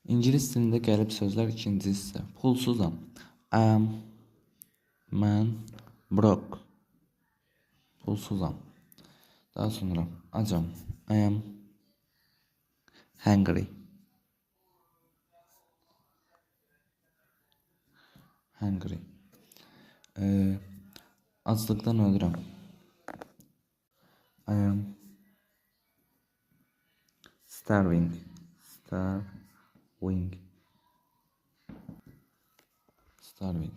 İngilis dilində qərib sözlər ikinci hissə. Pulsuzam. I'm, mən, broke. Pulsuzam. Daha sonra acam. I am hungry. Hungry. Aclıqdan ölürəm. I am starving. Starving. Starving.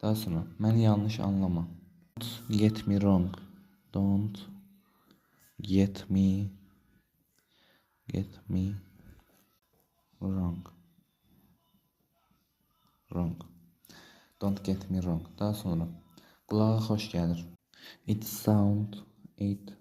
Daha sonra məni yanlış anlama. Don't get me wrong. Don't get me wrong. Wrong. Don't get me wrong. Daha sonra qulağa xoş gəlir. It sound good.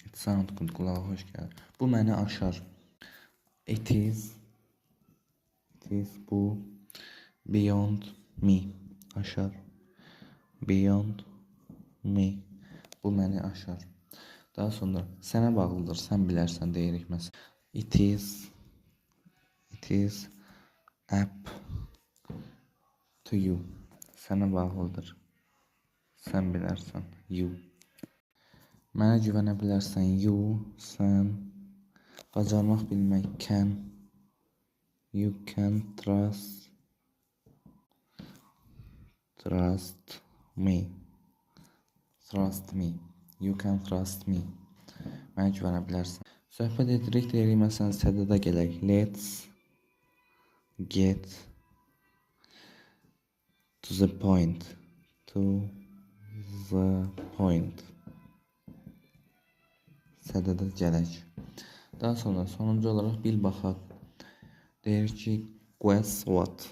It sound good. Qulağa xoş gəlir. Bu məni aşar. It is bu beyond me. Aşar. Beyond me. Bu məni aşar. Daha sonra sənə bağlıdır, sən bilərsən deyirik məsələn. It is up to you. Sənə bağlıdır. Sən bilərsən. You. Mənə güvənə bilərsən. You, sən. Bacarmaq bilmək. Can. You can trust me. Trust me. You can trust me. Mənə güvənə bilərsən. Söhbət edirik, deyirik, məsələn, sədədə gələk. Let's get to the point. To the point. Sədədə gələk. Daha sonra sonuncu olaraq bil baxaq. Deyirik ki, guess what?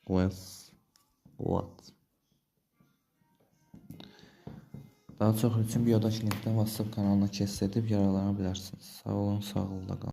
Guess what? Daha çox üçün Biodaş linkdən WhatsApp kanalına keçid edib yararlana bilərsiniz. Sağ olun, sağlıqla qalın.